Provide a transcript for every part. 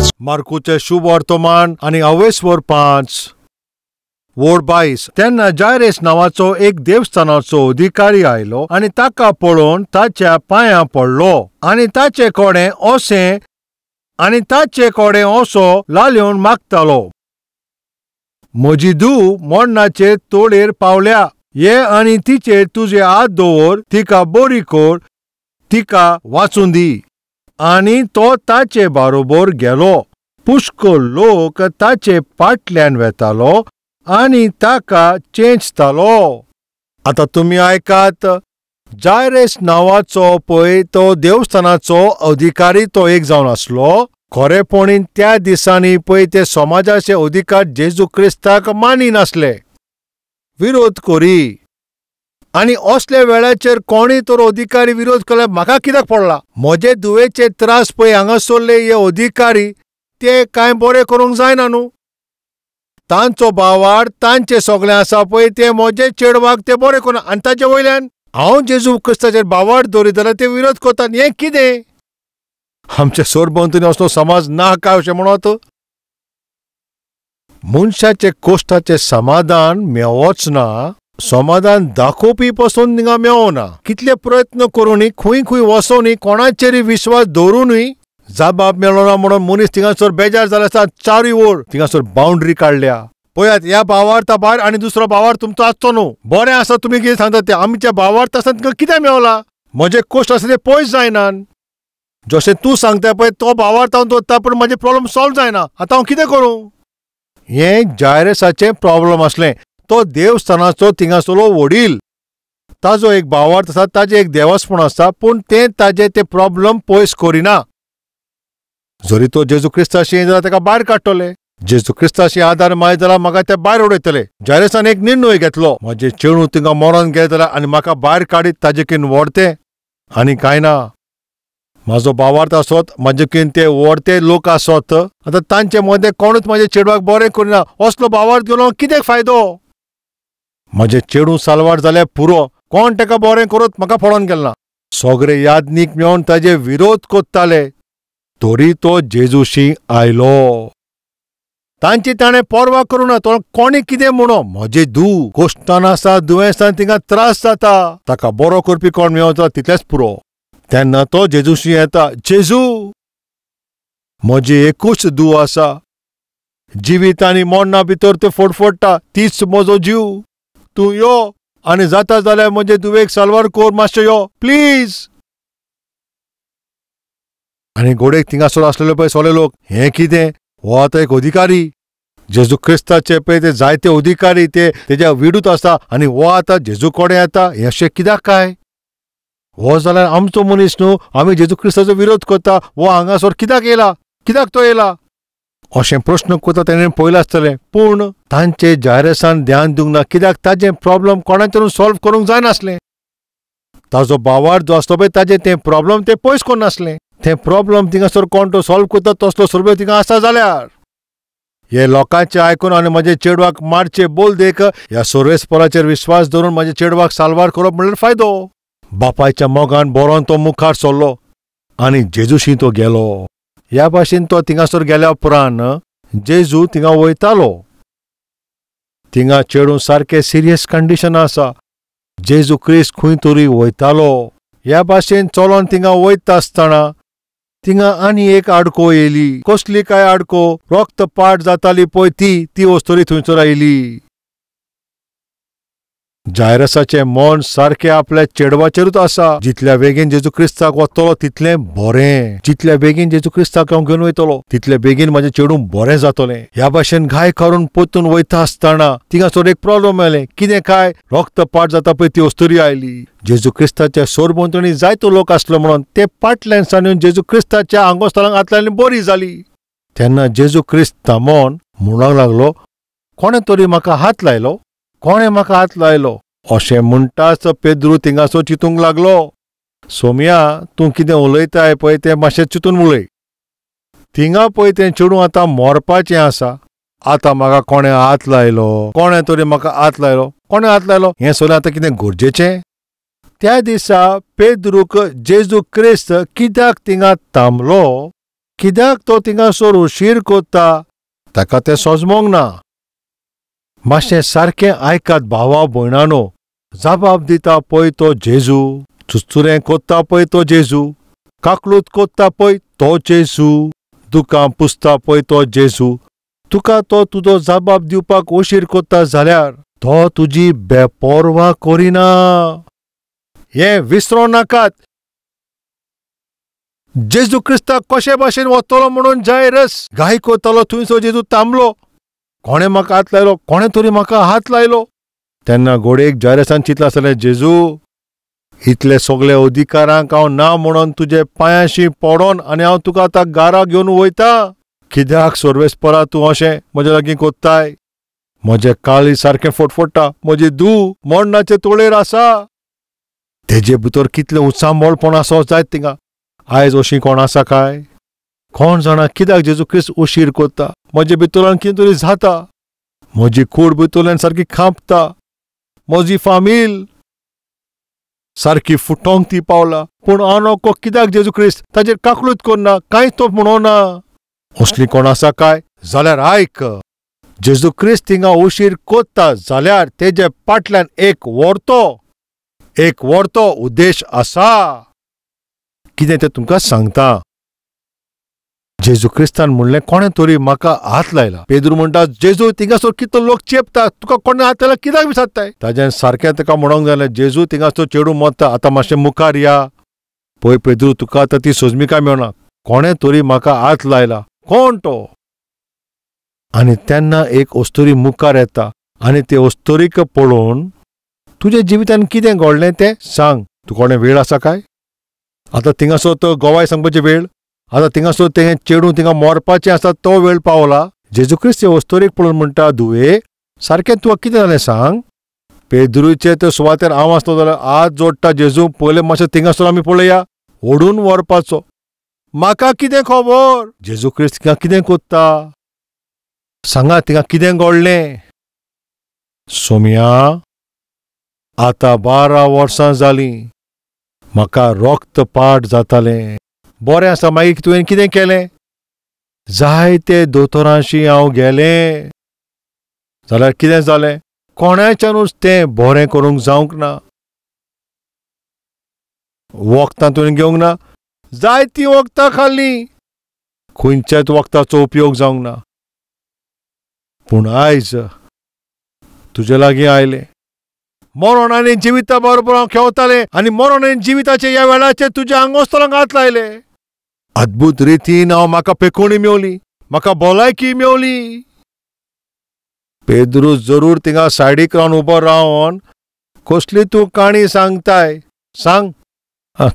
5. मार्कूचें शुभ वर्तमान आनी अवेस्वर 5 वोड 22. तेन्ना जायरेस नांवाचो एक देवस्थानाचो अधिकारी आयलो आनी ताका पळोवन ताच्या पांयां पडलो आनी ताचे कडेन अशें आनी ताचे कडेन असो लालेवन मागतालो, म्हजी धूव मरणाचे तोडेर पावल्या, ये आनी तिचेर तुजे हात दवर, तिका बरी कर, तिका वाचून दी. आनी तो ताचे बारोबर गेलो. पुष्कळ लोक ताचे फाटल्यान वेतालो आनी ताका चेंचतालो. आतां तुमी आयकात, जायरेस नांवाचो पळय तो देवस्थानाचो अधिकारी तो एक जावन आसलो. खरेपणी त्या दिसांनी पळय ते समाजाचे अधिकार जेजू क्रिस्ताक मानिनासले, विरोध करी. आनी असल्या वेळाचेर कोणी तर अधिकारी विरोध केल्यार म्हाका कित्याक पडला? म्हजे धुवेचे त्रास पळय हांगासरले हे अधिकारी ते कांय बरें करूंक जायना न्हू. तांचो बावार तांचे सगळें आसा पळय ते म्हजे चेडवाक ते बरें करूं आनी ताचे वयल्यान हांव जेजू क्रिस्ताचेर बावार दवरीत जाल्यार ते विरोध करतात. हें कितें? आमच्या सरभोंवतणी असलो समाज ना काय अशें म्हणत? मनशाचे कोश्टाचें समाधान मेवच ना, समाधान दाखोवपी पसून थिंगा मेवना. कितले प्रयत्न करूनय, खंय खंय वचोनय, कोणाचेरय विश्वास दवरूनय जबाब मेळना म्हणून मनीस थिंगासर बेजार जालो आसता. चारूय वोर थिंगासर बाउंड्री काडल्या. पळयात, ह्या भावार्था भायर आनी दुसरो भावार्थ तुमचो आसचो न्हू. बरें आसा तुमी कितें सांगता तें, आमच्या भावार्थ आसता तुमकां कितें मेवला? म्हजे कोश्ट आसा ते पयस जायनात. जशें तूं सांगता पळय तो भावार्थ हांव दवरता, पूण म्हजें प्रॉब्लम सॉल्व जायना. आतां हांव कितें करूं? हें जायरसाचें प्रॉब्लम आसलें. तो देवस्थानाचो थिंगासरलो वडील, ताजो एक भावार्थ आसा, ताजें एक देवस्पण आसा, पूण तें ताजें तें प्रॉब्लम पयस करिना. जरी तो जेजू क्रिस्ताशी जाल्यार ताका भायर काडटले, जेजू क्रिस्ताशी आदार मागीर जाल्यार म्हाका ते भायर उडयतले. जायरसान एक निर्णय घेतलो, म्हजें चेडूं थिंगा मरोन गेलें जाल्यार आनी म्हाका भायर काडीत ताजे कीन व्हरतें आनी कांय ना. म्हाजो भावार्थ आसत, म्हाजे कीन ते व्हरते लोक आसत, आतां तांचे मदें कोणूच म्हाजे चेडवाक बरें करिना. असलो भावार्थ घेवन कितें फायदो? म्हजें चेडूं साल्वार जाल्यार पुरो, कोण ताका बरें करत म्हाका पडोन गेल ना. सगळे यादनीक मेळून ताजे विरोध करताले, तरी तो जेजूशी आयलो. तांची ताणें पर्वा करूं ना. तो कोणी कितें म्हणो, म्हजें धूव कोश्टान आसा, दुयेंसान तिका त्रास जाता, ताका बरो करपी कोण मेवता तितलेंच पुरो. तेन्ना तो जेजूशी येता, जेजू म्हजी एकूच धूव आसा, जिवीत आनी मरणा भितर ते फडफडटा, तीच म्हजो जीव, तूं यो आनी जाता जाल्यार म्हजे धुवेक साल्वार कर, मातशें यो प्लीज. आनी घोडेक थिंगासर आसलेले पळय सगळे लोक, हें कितें? हो आतां एक अधिकारी, जेजू क्रिस्ताचे पळय ते जायते अधिकारी ते तेज्या विरूद्ध आसा आनी हो आतां जेजू कडेन येता, हें अशें कित्याक काय? हो जाल्यार आमचो मनीस न्हू, आमी जेजू क्रिस्ताचो विरोध करता, हो हांगासर कित्याक येयला, कित्याक तो येयला अशें प्रश्न करता. तेणें पळयलां आसतलें, पूण तांचे जायरसान ध्यान दिवंक ना, कित्याक ताजें प्रॉब्लम कोणाच्यानूय सॉल्व करूंक जायनासलें. ताजो भावार्थ जो आसलो पळय ताजें तें प्रॉब्लम तें पयस करनासलें. तें प्रॉब्लम थिंगासर कोण तो सॉल्व करता तसलो सर्वे थिंगा आसा जाल्यार हे लोकांचें आयकून आनी म्हजे चेडवाक मारचे बोल देख ह्या सर्वेस्पराचेर विश्वास दवरून म्हजे चेडवाक साल्वार करप म्हणल्यार फायदो. बापायच्या मोगान बरोवन तो मुखार सरलो आनी जेजूशी तो गेलो. ह्या भाशेन तो थिंगासर गेल्या उपरांत जेजू थिंगा वयतालो. थिंगा चेडूं सारकें सिरियस कंडिशन आसा. जेजू क्रिस्त खंय तरी वयतालो. ह्या भाशेन चलोन थिंगा वयता आसतना थिंगा आनी एक आडको येयली. कसली काय आडको? रक्तपाट जाताली पळय ती ती वस्तुरी थंयसर आयली. जायरसाचें मन सारकें आपल्या चेडवाचेरूच आसा. जितल्या बेगीन जेजू क्रिस्ताक वतलो तितलें बरें, जितल्या बेगीन जेजू क्रिस्ताक हांव घेवन वयतलो तितले बेगीन म्हजें चेडूं बरें जातलें. ह्या भाशेन घाय काडून परतून वयता आसतना थिंगासर एक प्रॉब्लम आयलें. कितें काय? रक्तपाट जाता पळय ती अस्तुरी आयली. जेजू क्रिस्ताच्या सरभोंवतणी जायतो लोक आसलो म्हणून ते फाटल्यान सावन जेजू क्रिस्ताच्या आंगोस्थलांक हातल्यान बरी जाली. तेन्ना जेजू क्रिस्त थांबोन म्हणूंक लागलो, कोणें तरी म्हाका हात लायलो, कोणें म्हाका हात लायलो अशें म्हणटाच पेद्रू थिंगासो चिंतूंक लागलो. सोम्या, तूं कितें उलयताय पळय तें मातशें चिंतून उलय. थिंगा पळय तें चेडूं आतां मरपाचें आसा. आतां म्हाका कोणें हात लायलो, कोणें तरी म्हाका हात लायलो, कोणें हात लायलो, हें सगळें आतां कितें गरजेचें? त्या दिसा पेद्रूक जेजू क्रिस्त कित्याक थिंगा थांबलो, कित्याक तो थिंगासर उशीर कोत्ता ताका तें सोजमोंक ना. मातशें सारकें आयकात भावा भयणानो, जबाब दिता पळय तो जेजू, चुचुरें कोत्ता पळय तो जेजू, काकलूत कोत्ता पळय तो जेजू, दुकां पुसता पळय तो जेजू. तुका तो तुजो जबाब दिवपाक उशीर कोत्ता जाल्यार तो तुजी बेपर्वा करिना. हें विसरो नाकात. जेजू क्रिस्ताक कशे भाशेन वतलो म्हणून जायरस घाई कोतालो थंयसर जेजू थांबलो. कोणें म्हाका हात लायलो, कोणें तरी म्हाका हात लायलो. तेन्ना घोडयेक जायरसान चिंतलां आसतलें, जेजू इतले सगळे अधिकारांक हांव ना म्हणून तुजे पांयांशी पडोन आनी हांव तुका आतां गारा घेवन वयता. कित्याक सर्वेस्परा तूं अशें म्हज्या लागीं कोत्ताय? म्हजें काळीज सारकें फटफट्टा, म्हजी धूव मरणाचे तोळेर आसा. तेजे भितर कितलें उचांबळपण आसा जायत थिंगा. आयज अशी कोण आसा काय? कोण जाणा कित्याक जेजू क्रिस्त उशीर कोत्ता. म्हजे भितरल्यान कितें तरी जाता, म्हजी कूड भितरल्यान सारकी खांपता, म्हजी फामील सारकी फुटोंक ती पावला. पूण अनोखो कित्याक जेजू क्रिस्त ताजेर काकलूत करना, कांयच तो म्हणना. असली कोण आसा काय जाल्यार आयक, जेजू क्रिस्त थिंगा उशीर कोत्ता जाल्यार तेजे फाटल्यान एक वर्तो उद्देश आसा. कितें तें तुमकां सांगता. जेजू क्रिस्तान म्हणलें, कोणें तरी म्हाका हात लायला. पेद्रू म्हणटा, जेजू थिंगासर कितलो लोक चेपता, तुका कोणें हात लायला कित्याक विचारताय? ताज्यान सारकें ताका म्हणोंक जालें, जेजू थिंगासर चेडूं मरता, आतां मातशें मुखार या. पळय पेद्रू, तुका आतां ती सोजमिकाय मेळना. कोणें तरी म्हाका हात लायला, कोण तो? आनी तेन्ना एक अस्तुरी मुखार येता आनी ते अस्तुरीक पळोवन तुज्या जिवितान कितें घडलें तें सांग. तुका कोणें वेळ आसा काय? आतां थिंगासर तो गोवाय सांगपाची वेळ, आतां थिंगासर तें चेडूं थिंगा मरपाचें आसा तो वेळ पावला. जेजू क्रिस्त अस्तुरीक पळोवन म्हणटा, धुवे सारकें तुका कितें जालें सांग. पेद्रूचे ते सुवातेर हांव आसलो जाल्यार हात जोडटा, जेजू पयलें मातशें थिंगासर आमी पळया, ओडून व्हरपाचो. म्हाका कितें खबर जेजू क्रिस्त थिंगा कितें कोत्ता? सांगा थिंगा कितें घडलें? सोम्या, आतां 12 वर्सां जालीं म्हाका रक्तपाट जातालें. बरें आसा, मागीर तुवें कितें केलें? जायते दोतोरांशी हांव गेलें. जाल्यार कितें जालें? कोणाच्यानूच तें बरें करूंक जावंक ना. वखदां तुवें घेवंक ना, जायतीं वखदां खाल्लीं, खंयच्याच वखदाचो उपयोग जावंक ना. पूण आयज तुजे लागीं आयलें. मरण आनी जिविता बरोबर हांव खेवतालें आनी मरण आनी जिविताचे ह्या वेळाचेर तुज्या आंगोस्तलांक हात लायले. अद्भुत रितीन हांव म्हाका पेकोणी मेवली, म्हाका भलायकी मेवली. पेद्रू जरूर थिंगा सायडीक रावन उबो रावन कसली तूं काणी सांगताय सांग,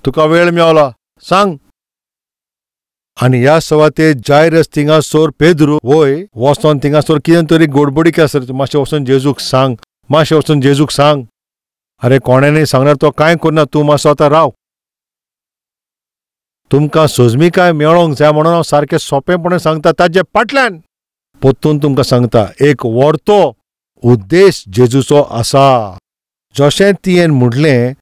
तुका वेळ मेवला सांग. आनी ह्या सुवातेर जायरस थिंगासर पेद्रू वय वचोन थिंगासर कितें तरी गडबडी आसता, मातशें वचोन जेजूक सांग, मातशें वचून जेजूक सांग. अरे कोणें सांगल्यार तो कांय करना, तूं मातसो आतां राव. तुमकां सोजमिकाय मेळोंक जाय म्हणून हांव सारकें सोंपेपणान सांगता. ताजे फाटल्यान परतून तुमकां सांगता, एक वर्तो उद्देश जेजूचो आसा. जशें तियेन म्हणलें,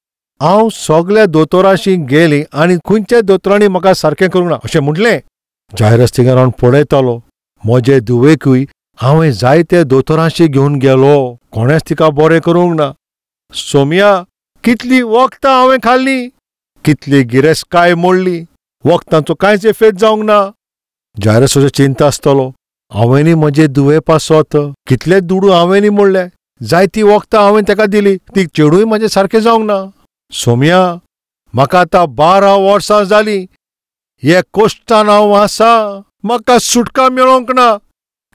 हांव सगल्या दोतोरांशी गेली आनी खंयच्या दोतोरांनी म्हाका सारकें करूंक ना अशें म्हणलें. जायरस थिंगा रावन पळयतालो, म्हजे धुवेकूय हांवें जायते दोतोरांशी घेवन गेलो, कोणेंच तिका बरें करूंक ना. सोम्या, कितली वखदां हांवें खाल्लीं, कितली गिरेस्तकाय मोडली, वखदांचो कांयच एफेक्ट जावंक ना. जायरसाचो चिंता आसतलो, हांवेंनी म्हजे धुवे पासत कितले दुडू हांवेंनी मोडले, जायती वखदां हांवें ताका दिली, ती चेडूय म्हजें सारकें जावंक ना. सोम्या, म्हाका आतां 12 वर्सां जालीं हे कोश्टान हांव आसा, म्हाका सुटका मेळोंक ना.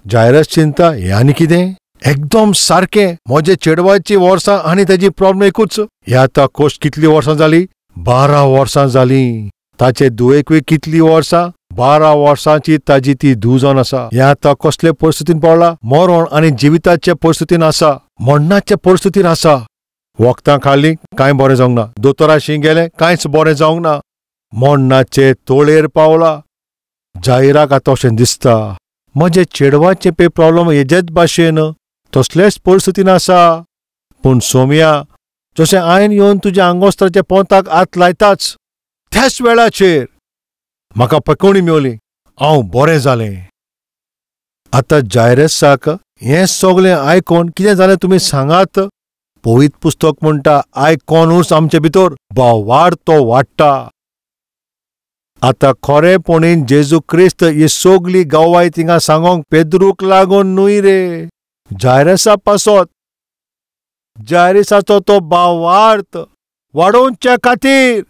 जायरस चिंता, हें आनी कितें? एकदम सारकें म्हजे चेडवाची वर्सां आनी तेजी प्रॉब्लम एकूच. हे आतां कोश्ट कितलीं वर्सां जालीं? 12 वर्सां जालीं. ताचे धुवेकूय कितलीं वर्सां? 12 वर्सांची ताजी ती धूव जावन आसा. हें आतां कसले परिस्थितीन पावला? मरण आनी जिविताचे परिस्थितीन आसा, मरणाचे परिस्थितीन आसा. वखदां खाल्लीं, कांय बरें जावंक ना. दोतोराशी गेलें, कांयच बरें जावंक ना. मरणाचे तोळेर पावला. जायराक आतां अशें दिसता म्हजे चेडवाचे पे प्रॉब्लम हेजेच भाशेन तसलेच परिस्थितीन आसा. पूण सोम्या, जशें आयन येवन तुज्या आंगोस्त्राच्या पोंताक हात लायताच त्याच वेळाचेर म्हाका पकोवणी मेवली हांव बरें जालें. आतां जायरसाक हें सगळें आयकोन कितें जालें तुमी सांगात. पवित्र पुस्तक म्हणटा आयकोनूच आमचे भितर भावार्थ तो वाडटा. आतां खरेपणीन जेजू क्रिस्त ही सगली गवाय थिंगा सांगोंक पेद्रूक लागून न्हय रे, जायरसा पासत. जायरसाचो तो भावार्थ वाडोवच्या खातीर.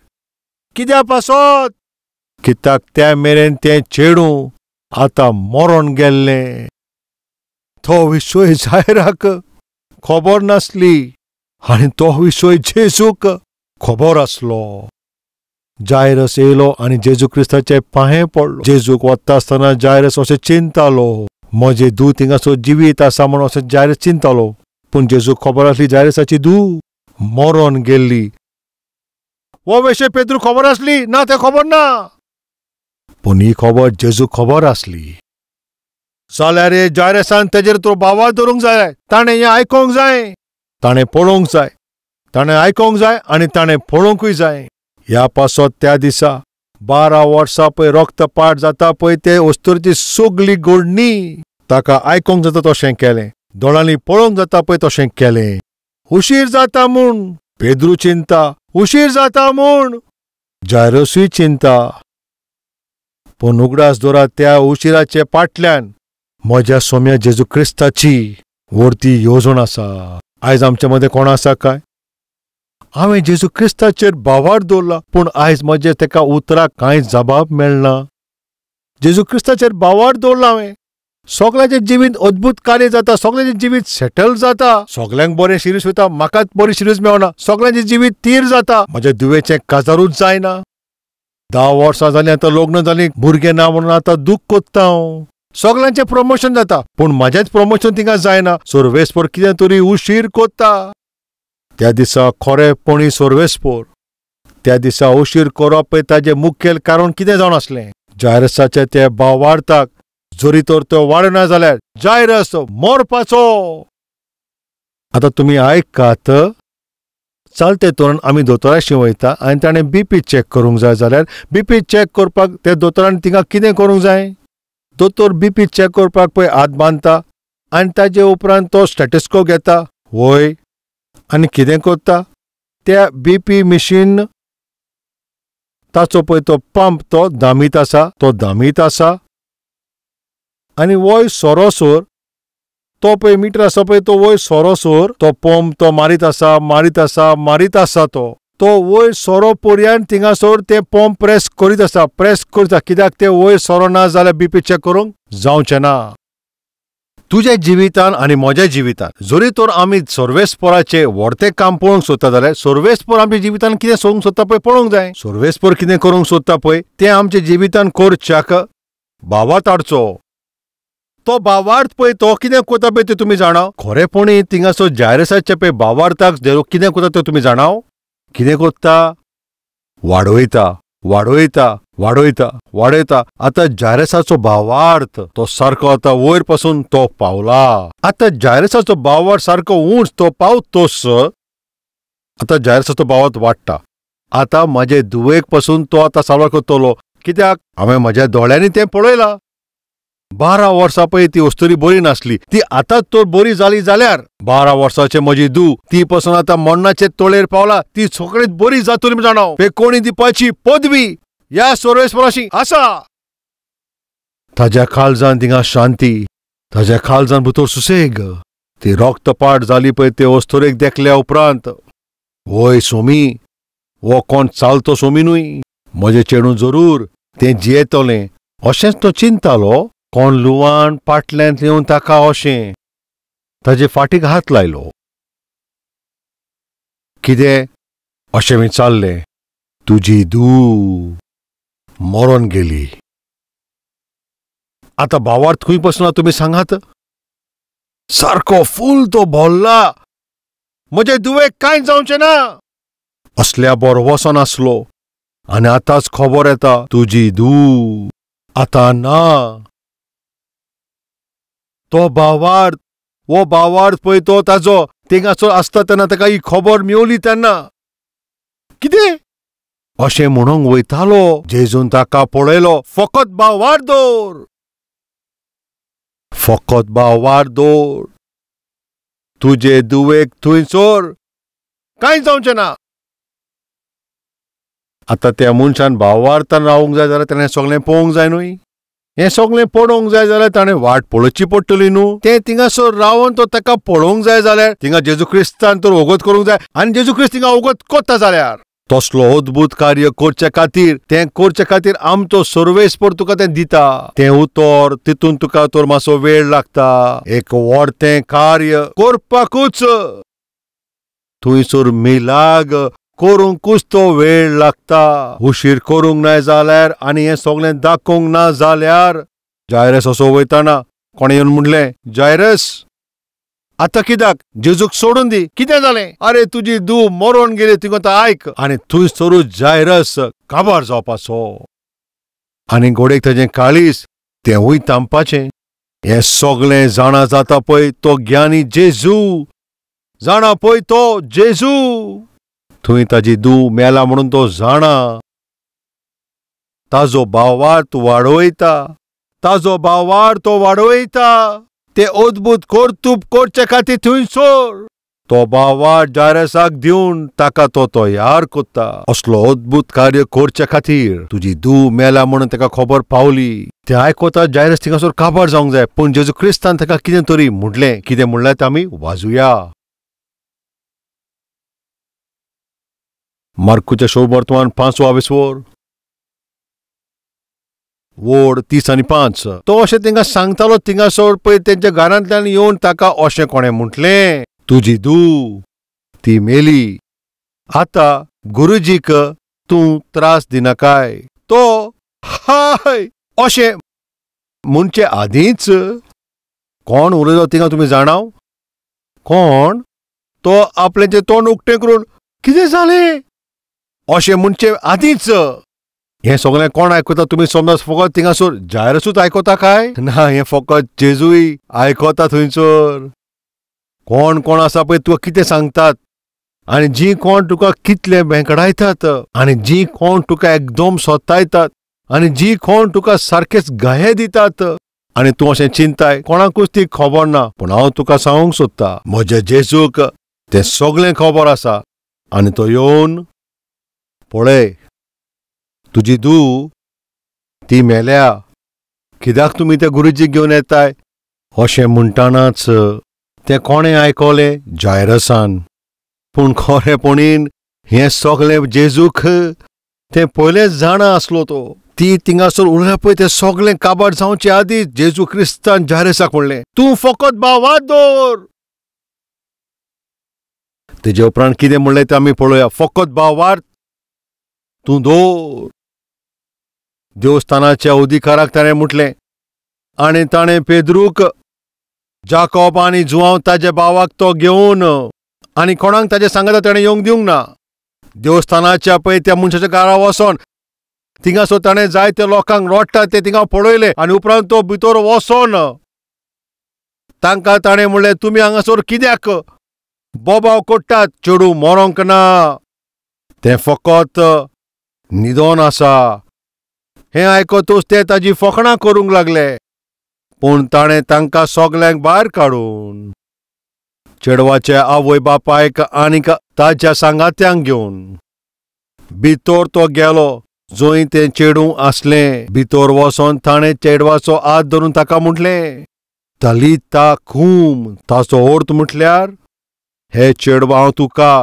कित्या पासत? कित्याक त्या मेरेन तें चेडूं आतां मरोन गेल्लें. तो विशय जायराक खबर नासली आनी तो विशय जेजूक खबर आसलो. जायरस येयलो आनी जेजू क्रिस्ताचे पांये पडलो. जेजूक वता आसतना जायरस अशें चिंतालो, म्हजें धूव थिंगासर जिवीत आसा म्हूण अशें जायरस चिंतालो. पूण जेजूक खबर आसली जायरसाची धूव मरोन गेल्ली. हो विशय पेद्रू खबर आसली ना, तें खबर ना, पूण ही खबर जेजूक खबर आसली. जाल्यार जायरसान तेजेर तो भावार्थ धरूंक जाय. ताणें हें आयकोंक जाय, ताणें पळोवंक जाय, ताणें आयकोंक जाय आनी ताणें पळोवंकूय जाय. ह्या पासत त्या दिसा 12 वर्सां पळय रक्तपात जाता पळय ते अस्तुरेची सगली घडणी ताका आयकोंक जाता तशें केलें, दोळ्यांनी पळोवंक जाता पळय तशें केलें. उशीर जाता म्हूण पेद्रू चिंता, उशीर जाता म्हूण जायरसूय चिंता. पूण उगडास दवरात, त्या उशिराचे फाटल्यान म्हज्या सोम्या जेजू क्रिस्ताची व्हडती येवजण आसा. आयज आमचे मदें कोण आसा काय? हांवें जेजू क्रिस्ताचेर भावार्थ दवरला, पूण आयज म्हजे तेका उतराक कांय जबाब मेळना. जेजू क्रिस्ताचेर भावार्थ दवरला हांवें, सगळ्यांचें जिवीत अद्भुत कार्य जाता, सगळ्यांचें जिवीत सेटल जाता, सगळ्यांक बरें शिरीस वता, म्हाकाच बरी शिरीस मेळना, सगळ्यांचें जिवीत तीर जाता, म्हज्या दुवेचें काजारूच जायना. 10 वर्सां जालीं आतां लग्न जालीं, भुरगें ना म्हणून आतां दूख कोत्ता हांव. सगळ्यांचें प्रमोशन जाता पूण म्हाजेंच प्रमोशन थिंगा जायना. सर्वेस्पोर कितें तरी उशीर कोत्ता. त्या दिसा खरेपणी सर्वेस्पोर त्या दिसा उशीर करप ताजें मुखेल कारण कितें जावन आसलें, जायरसाच्या त्या भावार्थाक जरी तर तो वाडना जाल्यार जायरस मरपाचो. आतां तुमी आयकात, चलते तोरण आमी दोतोराशी वयता आनी ताणें बीपी चॅक करूंक जाय जाल्यार बीपी चॅक करपाक त्या दोतोरान तिंगा कितें करूंक जाय? दोतोर बीपी चॅक करपाक पळय हात बांदता आनी ताजे उपरांत तो स्टेटस्कोप घेता वय आनी कितें करता, त्या बीपी मशीन ताचो पळय तो पंप तो दामीत आसा, तो दामीत आसा आनी वय सरोसर तो पळय मिटर आसा पळय तो वयर सरोसर तो पंप तो मारीत आसा, मारीत आसा, मारीत आसा. तो तो वयर सोरो पर्यंत थिंगासर ते पंप प्रेस करीत आसा, प्रेस करता. कित्याक ते वयर सोरो ना जाल्यार बीपी चॅक करूंक जावचें ना. तुज्या जिवितान आनी म्हज्या जिवितान जरी तर आमी सर्वेस्पोराचें व्हडतें काम पळोवंक सोदता जाल्यार सर्वेस्पोर आमच्या जिवितान कितें सोदूंक सोदता पळय पळोवंक जाय. सर्वेस्पोर कितें करूंक सोदता पळय तें आमच्या जिवितान करच्याक भावार्थ हाडचो. तो भावार्थ पळय तो कितें करता पळय तें तुमी जाणा. खरेपणी थिंगासर जायरसाचे पळय भावार्थाक कितें करता तें तुमी जाणा. कितें करता? वाडयता, वाडयता, वाडयता, वाडयता. आतां जायरसाचो भावार्थ तो सारको आतां वयर पासून तो पावला. आतां जायरसाचो भावार्थ सारको उंच तो पावतोस. आतां जायरसाचो भावार्थ वाडटा. आतां म्हजे धुवेक पासून तो आतां साल्वार करतलो. कित्याक? हांवें म्हज्या दोळ्यांनी तें पळयलां. 12 वर्सां पळय ती अस्तुरी बरी नासली, ती आतांच तर बरी जाली जाल्यार 12 वर्सांचे म्हजी धूव ती पसून आतां मरणाचे तळेर पावला, ती सगळीच बरी जातली जाणा. कोणी दिवपाची पदवी ह्या सर्वेस्पराशी आसा. ताज्या काळजान थिंगा शांती, ताज्या काळजान भितर सुसेग. ती रक्तपाट जाली पळय ते अस्तुरेक देखल्या उपरांत, वय सोमी, हो कोण चालतो सोमी न्हय, म्हजें चेडूं जरूर तें जियेतलें अशेंच तो चिंतालो. कोण लुवान पाटल्यांत येवन ताका अशें ताजे फाटीक हात लायलो. कितें अशें विचारलें, तुजी धूव मरोन गेली. आतां भावार्थ खंय बसना तुमी सांगात? सारको फूल तो भोल्ला, म्हजे धुवेक कांय जावचें ना असल्या बरो वचोन आसलो. आनी आतांच खबर येता तुजी धूव आतां ना. तो भावार्थ, वो भावार्थ पळय तो ताजो थिंगासर आसता तेन्ना ताका ही खबर मेवली तेन्ना कितें अशें म्हणूंक वयतालो. जेजून ताका पळयलो, फकत भावार दवर, फकत भावार दवर, तुजे दुवेक थंयसर कांय जावचें ना. आतां त्या मनशान भावार्थान रावूंक जाय जाल्यार ताणें सगळें पळोवंक जाय न्हय, हें सगळें पळोवंक जाय जाल्यार ताणें वाट पळोवची पडटली न्हू. तें थिंगासर रावन तो ताका पळोवंक जाय जाल्यार थिंगा जेजू क्रिस्तान तर वगत करूंक जाय, आनी जेजू क्रिस्त थिंगा वगत कोत्ता जाल्यार तसलो अद्भुत कार्य करचे खातीर, तें करचे खातीर आमचो सर्वेस्पर तुका तें दिता. तें उतर तितून तुका तर मातसो वेळ लागता. एक व्हड तें कार्य करपाकूच थंयसर मिलाग करूंकूच तो वेळ लागता. उशीर करूंक नाय जाल्यार आनी हें सगळें दाखोवंक ना जाल्यार जायरस असो वयताना कोणें येवन म्हणलें, जायरस आतां कित्याक जेजूक सोडून दी, कितें जालें? आरे तुजी धूव मरोन गेली, तुका आतां आयक. आनी थंयसरूच जायरस काबार जावपाचो आनी घोडेक ताजें काळीज तेंवूय तांबपाचें. हें सगळें जाणा जाता पळय तो ज्ञानी जेजू, जाणा पळय तो जेजू. थंय ताजी धूव मेला म्हणून तो जाणा, ताजो भावार्थ वाडयता, ताजो भावार्थ तो वाडयता. ते अद्भुत कर्तुब करचे खातीर थंयसर तो भावार्थ जायरसाक दिवन ताका तो तयार करता. असलो अद्भुत कार्य करचे खातीर तुजी धूव मेला म्हणून ताका खबर पावली. तें आयकता जायरस थिंगासर काबार जावंक जाय, पूण जेजू क्रिस्तान ताका कितें तरी म्हणलें. कितें म्हणलें तें आमी वाजुया. मार्कुच्या शुभवर्तमान 5 आवेसवर वोड 30 आनी 5. तो अशें तांकां सांगतालो. थिंगासर पळय तेंच्या घरांतल्यान येवन ताका अशें कोणें म्हटलें, तुजी धूव ती मेली, आतां गुरुजीक तूं त्रास दिनाकाय. तो हाय अशें म्हणचे आदींच कोण उलयलो थिंगा तुमी जाणाव? कोण? तो आपल्याचें तोंड उक्तें करून कितें जालें अशें म्हणचे आदींच. हें सगळें कोण आयकता तुमी समज? फकत थिंगासर जायरसूच आयकता काय? ना, हें फकत जेजूय आयकता. थंयसर कोण कोण आसा पळय तुका कितें सांगतात, आनी जीं कोण तुका कितले भेंकडायतात, आनी जीं कोण तुका एकदम सोतायतात, आनी जीं कोण तुका सारकेच गाये दितात, आनी तूं अशें चिंताय कोणाकूच ती खबर ना. पूण हांव तुका सांगूंक सोदता, म्हज्या जेजूक तें सगळें खबर आसा. आनी तो येवन पळय तुजी धूव ती मेल्या, कित्याक तुमी त्या गुरुजीक घेवन येताय अशें म्हणटानाच तें कोणें आयकलें? जायरसान. पूण खरेपणीन हें सगळें जेजूक तें पयलेंच जाणा आसलो. तो ती थिंगासर उरल्या पळय तें सगळें काबार जावचे आदीं जेजू क्रिस्तान जायरसाक म्हणलें, तूं फकत भावात दवर. तेजे उपरांत कितें म्हणलें तें आमी पळोवया. फकत भावार्थ तूं दवर. देवस्थानाच्या अधिकाराक ताणें म्हटलें, आनी ताणें पेद्रूक, जाकोब आनी जुआंव ताज्या भावाक तो घेवन आनी कोणाक ताजें सांगता ताणें येवंक दिवंक ना. देवस्थानाच्या पळय त्या मनशाच्या घरा वचोन थिंगासर ताणें जायते लोकांक रडटा ते थिंगा पळयले, आनी उपरांत तो भितर वचोन तांकां ताणें म्हणलें, तुमी हांगासर कित्याक बोबाव कोट्टात? चेडूं मरोंक ना, तें फकत न्हिदोन आसा. हें आयकतूच ते ताजी फकणां करूंक लागले. पूण ताणें तांकां सगल्यांक भायर काडून चेडवाच्या आवय बापायक आनीक ताज्या सांगात्यांक घेवन भितर तो गेलो जंय तें चेडूं आसलें. भितर वचोन ताणें चेडवाचो हात धरून ताका म्हटलें, तलिता कूम. ताचो अर्थ म्हटल्यार, हे चेडवा हांव तुका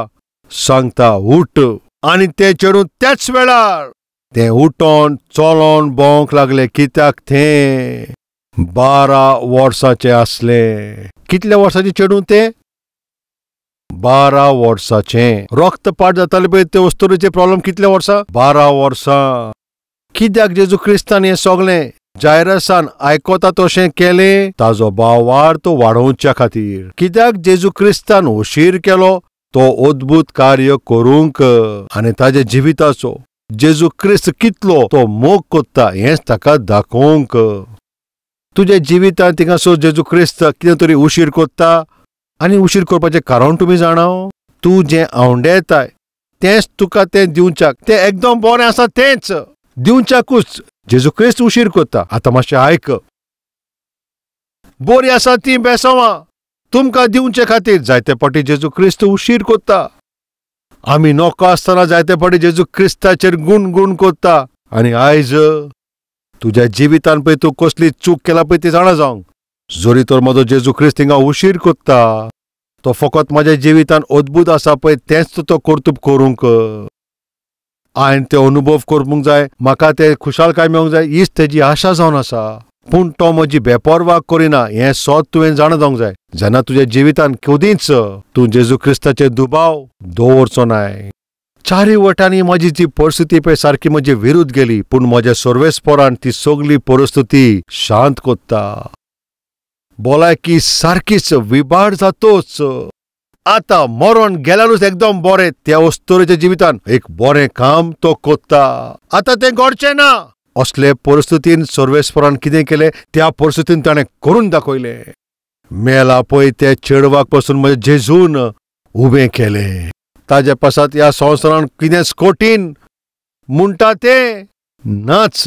सांगता उठ. आनी तें चेडूं त्याच वेळार तें उठोन चलोन भोंवंक लागलें. कित्याक तें 12 वर्सांचें आसलें. कितल्या वर्सांचें चेडूं तें? 12 वर्सांचें. रक्तपात जातालें पळय ते वस्तुरेचे प्रॉब्लम कितल्या वर्सां? 12 वर्सां. कित्याक जेजू क्रिस्तान हें सगळें जायरसान आयकता तशें केलें? ताजो भावार्थ वाडोवच्या खातीर. कित्याक जेजू क्रिस्तान उशीर केलो तो अद्भुत कार्य करूंक, आनी ताज्या जिविताचो जेजू क्रिस्त कितलो तो मोग कोत्ता हेंच ताका दाखोवंक. तुज्या जिवितांत थिंगासर जेजू क्रिस्त कितें तरी उशीर कोत्ता, आनी उशीर करपाचें कारण तुमी जाणाव? तूं जें आवंडेताय तेंच तुका तें दिवच्याक, तें एकदम बरें आसा तेंच दिवच्याकूच जेजू क्रिस्त उशीर करता. आतां मातशें आयक, बरीं आसा तीं बेसांवां तुमकां दिवचे खातीर जायते फावटी जेजू क्रिस्त उशीर करता. आमी नोको आसतना जायते फावटी जेजू क्रिस्ताचेर गुणगुण करता. आनी आयज तुज्या जिवितान पळय तूं कसली चूक केला पळय ती जाणा जावंक. जरी तर म्हजो जेजू क्रिस्त हिंगा उशीर करता, तो फकत म्हज्या जिवितान अद्भुत आसा पळय तेंच तो कर्तुब करूंक. हांवें ते अनुभव करूंक जाय, म्हाका ते खुशालकाय मेळूंक जाय, हीच तेजी आशा जावन आसा. पूण तो म्हजी बेपर्वा करिना हें सोद तुवें जाणा जावंक जाय. जेन्ना तुज्या जिवितान केदींच तूं जेजू क्रिस्ताचेर दुबाव दवरचो नाय. चारूय वटांनी म्हजी जी परिस्थिती पळय सारकी म्हजी विरुद्ध गेली, पूण म्हज्या सर्वेस्परान ती सगली परिस्थिती शांत करता. भलायकी सारकीच विबाड जातोच. आतां मरण गेल्यारूच एकदम बरें त्या अस्तुरेच्या जिवितान एक बरें काम तो करता. आतां तें घडचें ना. असले परिस्थितीन सर्वेस्परान कितें केलें त्या परिस्थितीन ताणें करून दाखयलें. मेला पळय त्या चेडवाक पसून म्हजें जेजून उबें केलें. ताजे पासत ह्या संवसारान कितेंच कठीण म्हणटा तें नाच.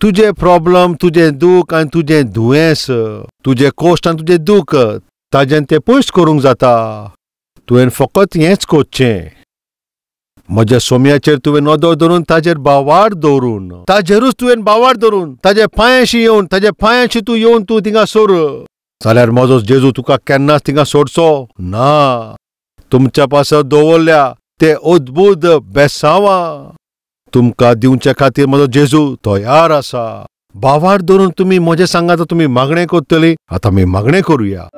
तुजें प्रॉब्लम, तुजें दूख आनी तुजें दुयेंस, तुजें कश्ट आनी तुजें दूख ताजेन तें पयस करूंक जाता. तुवें फकत हेंच करचें, म्हज्या सोम्याचेर तुवें नदर धरून ताजेर बावार दवरून, ताजेरूच तुवें बावार धरून ताजे पांयांशी येवन, ताजे पांयांशी तूं येवन तूं थिंगा सोर जाल्यार म्हजो जेजू तुका केन्नाच थिंगा सोडचो ना. तुमच्या पासत दवरल्या ते अद्भुत बेसांवां तुमकां दिवचे खातीर म्हजो जेजू तयार आसा. बावार धरून तुमी म्हजें सांगात तुमी मागणें करतली. आतां आमी मागणें करुया.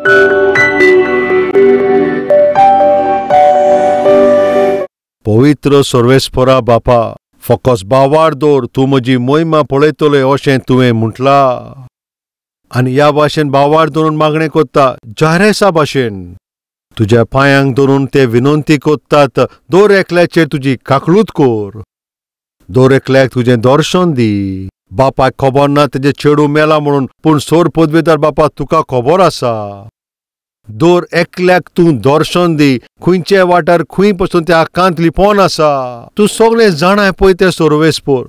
पवित्र सर्वेस्परा बापा, फकत बावार दवर, तूं म्हजी मोहिमा पळयतले अशें तुवें म्हटलां. आनी ह्या भाशेन बावार धरून मागणें करता जारेसा भाशेन तुज्या पांयांक धरून ते विनंती करतात, दर एकल्याचेर तुजी काकळूत कर, दर एकल्याक तुजें दर्शन दी. बापाक खबर ना तेजें चेडूं मेलां म्हणून, पूण सोर पदवेदार बापा तुका खबर आसा. दर एकल्याक तूं दर्शन दी, खंयचे वाठार खंय पसून त्या आकांत लिपोवन आसा तूं सगळें जाणाय पळय तें सर्वेस्पर.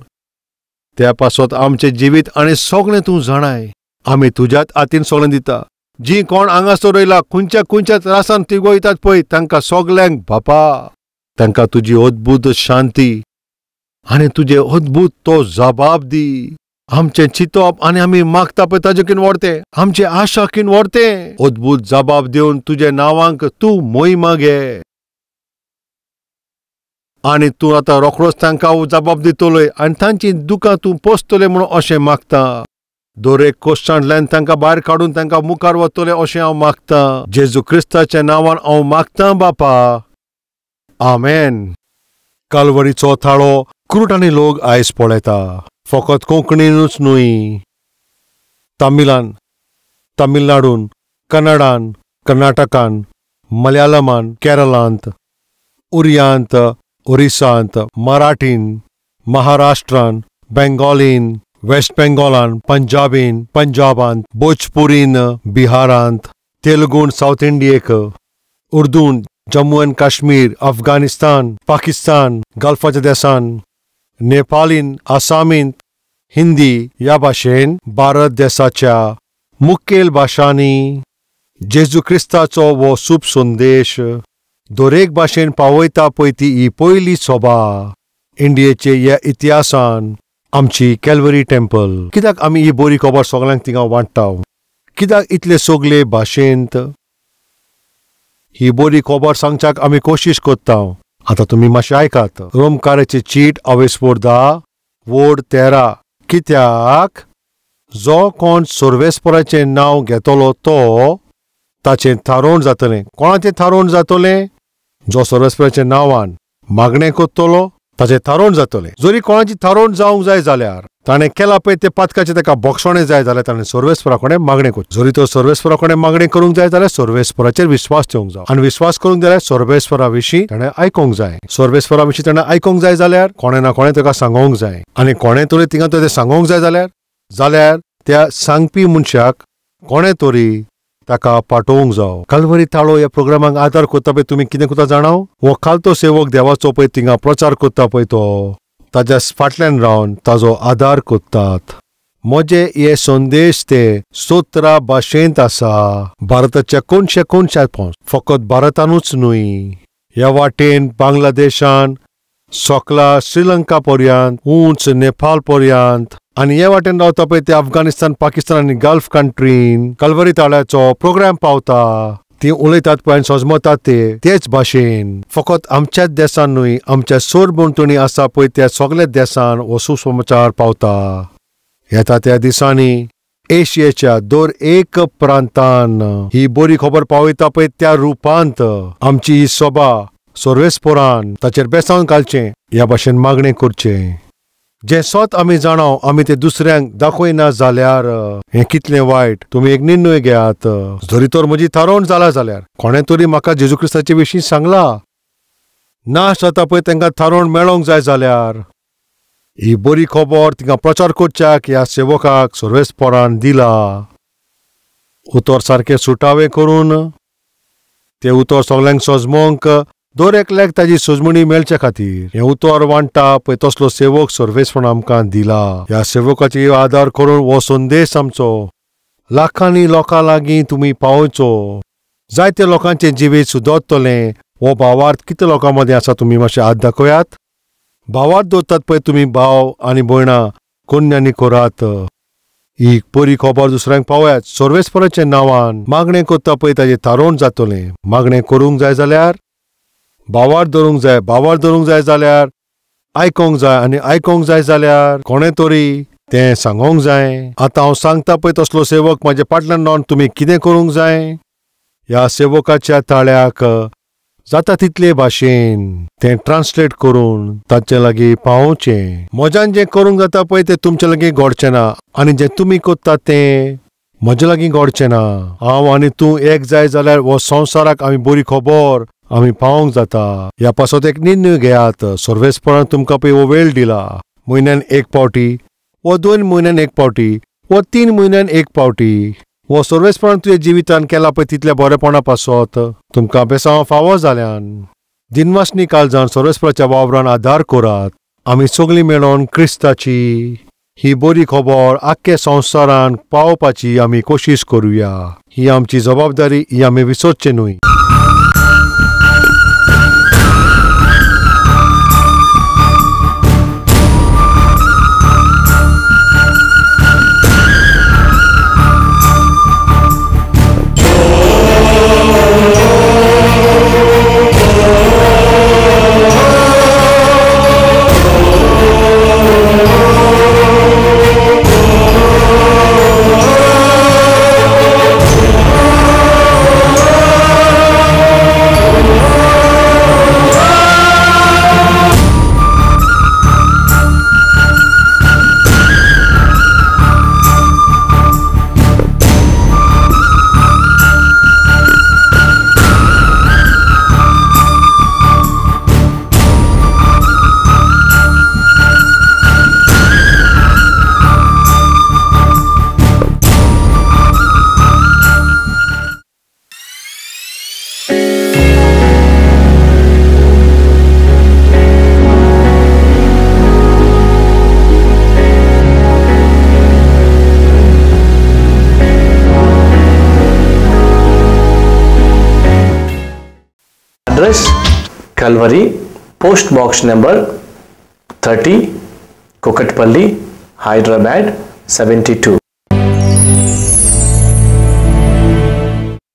त्या पासत आमचें जिवीत आनी सगळें तूं जाणाय. आमी तुज्याच हातीन सगळें दिता. जीं कोण हांगासर येयला खंयच्या खंयच्या त्रासान ती वयतात पळय तांकां सगल्यांक बापा तांकां तुजी अद्भुत शांती आनी तुजें अद्भुत तो जबाब दी. आमचें चिंतप आनी आमी मागता पळय ताजे किन व्हरतें, आमचें आशा किन व्हरतें. अद्भुत जबाब दिवन तुज्या नांवांक तूं मोहिमा घे. आनी तूं आतां रोखडोच तांकां जबाब दितलोय आनी तांची दुकां तूं पोसतलें म्हणून अशें मागता. दर एक कोश्टांतल्यान तांकां भायर काडून तांकां मुखार वतलें अशें हांव मागतां. जेजू क्रिस्ताच्या नांवान हांव मागतां बापा, आमेन. कालवरीचो थाळो क्रुटांनी लोक आयज पळयता, फकत कोंकणीनूच न्हय, तमिळान, तमिळनाडून, कन्नडान, कर्नाटकान, मलयाळमान, केरळांत, उरियांत, ओरिसांत, मराठीन, महाराष्ट्रान, बेंगॉलीन, वेस्ट बेंगॉलान, पंजाबीन, पंजाबांत, भोजपुरीन, बिहारांत, तेलुगून सावथ इंडियेक, उर्दून जम्मू एंड काश्मीर, अफगाणिस्तान, पाकिस्तान, गल्फाच्या देसान, नेपालीन, आसामीन, हिंदी ह्या भाशेन भारत देसाच्या मुखेल भाशांनी जेजू क्रिस्ताचो हो शुभ संदेश दरेक भाशेन पावयता पळय ती ही पयली सभा इंडियेचे ह्या इतिहासान आमची कॅलवरी टेम्पल. कित्याक आमी ही बरी खबर सगल्यांक थिंगा वांट्टा? कित्याक इतले सगले भाशेंत ही बरी खबर सांगच्याक आमी कोशिश करता? आतां तुमी मातशें आयकात. रोमकाराची चीट अवेस्पोर 10 वोड 13. कित्याक जो कोण सर्वेस्पराचें नांव घेतलो तो ताचें थारोवण जातलें. कोणाचें थारोवण जातलें? जो सर्वेस्पराच्या नांवान मागणें करतलो ताचें थारोवण जातलें. जरी कोणाची थारोवण जावंक जाय जाल्यार ताणें केलां पळय तें पातकाचें ताका बक्षणें जाय जाल्यार ताणें सर्वेस्परा कडेन मागणें करचें. जरी तो सर्वेस्परा कडेन मागणें करूंक जाय जाल्यार सर्वेस्पराचेर विस्वास ठेवंक जाय, आनी विस्वास करूंक जाल्यार सर्वेस्परा विशीं ताणें आयकूंक जाय. सर्वेस्परा विशीं ताणें आयकूंक जाय जाल्यार कोणें ना कोणें ताका सांगोंक जाय, आनी कोणें तरी थिंगा तें सांगोंक जाय जाल्यार त्या सांगपी मनशाक कोणें तरी ताका पाठोवंक जावो. कालवरी ताळो ह्या प्रोग्रामाक आदार करता पळय तुमी कितें करता जाणाव? हो खालतो सेवक देवाचो पळय थिंगा प्रचार करता पळय तो ताज्या फाटल्यान रावन ताजो आदार करतात. म्हजे हे संदेश ते 17 भाशेंत आसा. भारताच्या कोनशे कोनशात पोंच, फकत भारतानूच न्हय, ह्या वाटेन बांगलादेशान सोकला श्रीलंका पर्यंत, उंच नेपाळ पर्यंत आनी हे वाटेन रावता पळय ते अफगाणिस्तान, पाकिस्तान आनी गल्फ कंट्रीन कलवरी ताळ्याचो प्रोग्राम पावता. ती उलयतात पळय आनी सजमतात ते तेच भाशेन. फकत आमच्याच देसान न्हय, आमच्या सरभोंवतणी आसा पळय त्या सगळ्या देसान हो सुसमाचार पावता. येता त्या दिसांनी एशियेच्या दर एक प्रांतान ही बरी खबर पावयता पळय त्या रुपांत आमची ही सभा सर्वेस्पोरान ताचेर बेसावन घालचें ह्या भाशेन मागणें करचें. जें सत आमी जाणाव आमी तें दुसऱ्यांक दाखयना जाल्यार हें कितलें वायट. तुमी एक निर्णय घेयात. जरी तर म्हजी थारोवण जाला जाल्यार कोणें तरी म्हाका जेजू क्रिस्ताचे विशीं सांगला ना जाता पळय तांकां थारोवण मेळोंक जाय जाल्यार ही बरी खबर तिंगा प्रचार करच्याक ह्या सेवकाक सर्वेस्पोरान दिला. उतर सारकें सुटावें करून तें उतर सगल्यांक सजमोंक दर एकल्याक ताजी सजमणी मेळचे खातीर हें उतर वांट्टा पळय तसलो सेवक सर्वेस्परान आमकां दिला. ह्या सेवकाची आदार करून हो संदेश आमचो लाखांनी लोकां लागीं तुमी पावोवचो. जायते लोकांचें जिवीत सुदरतलें. हो भावार्थ कितले लोकां मदीं आसा तुमी मातशें हात दाखयात. भावार्थ दवरतात पळय तुमी भाव आनी भयणां कोन्यांनी करात. ही बरी खबर दुसऱ्यांक पावयात. सर्वेस्पराच्या नांवान मागणें करता पळय ताजें थारोवण जातलें. मागणें करूंक जाय जाल्यार भावार्थ धरूंक जाय, भावार्थ धरूंक जाय जाल्यार आयकोंक जाय आनी आयकोंक जाय जाल्यार कोणें तरी तें सांगोंक जाय. आतां हांव सांगता पळय तसलो सेवक म्हाज्या फाटल्यान रावन तुमी कितें करूंक जाय. ह्या सेवकाच्या ताळ्याक जाता तितले भाशेन तें ट्रान्सलेट करून तांचे लागीं पावोवचें. म्हज्यान जें करूंक जाता पळय तें तुमचे लागीं घडचें ना आनी जें तुमी करतात तें म्हजे लागीं घडचें ना. हांव आनी तूं एक जाय जाल्यार हो संवसाराक आमी बरी खबर आमी पावोवंक जाता. ह्या पासत एक निर्णय घेयात. सर्वेस्परान तुमकां पळय हो वेळ दिला. म्हयन्यान एक पावटी वा 2 म्हयन्यान एक पावटी वा 3 म्हयन्यान एक पावटी हो सर्वेस्परान तुज्या जिवितान केला पळय तितल्या बरेपणा पासत तुमकां बेसांव फावो जाल्यान दिनवासनी काळजान सर्वेस्पराच्या वावरान आदार करात. आमी सगळीं मेळोन क्रिस्ताची ही बरी खबर आख्खे संवसारान पावोवपाची आमी कोशिश करुया. ही आमची जबाबदारी, ही आमी विसरचें न्हय. Address Calvary, post box number 30, Kukatpally, Hyderabad 72.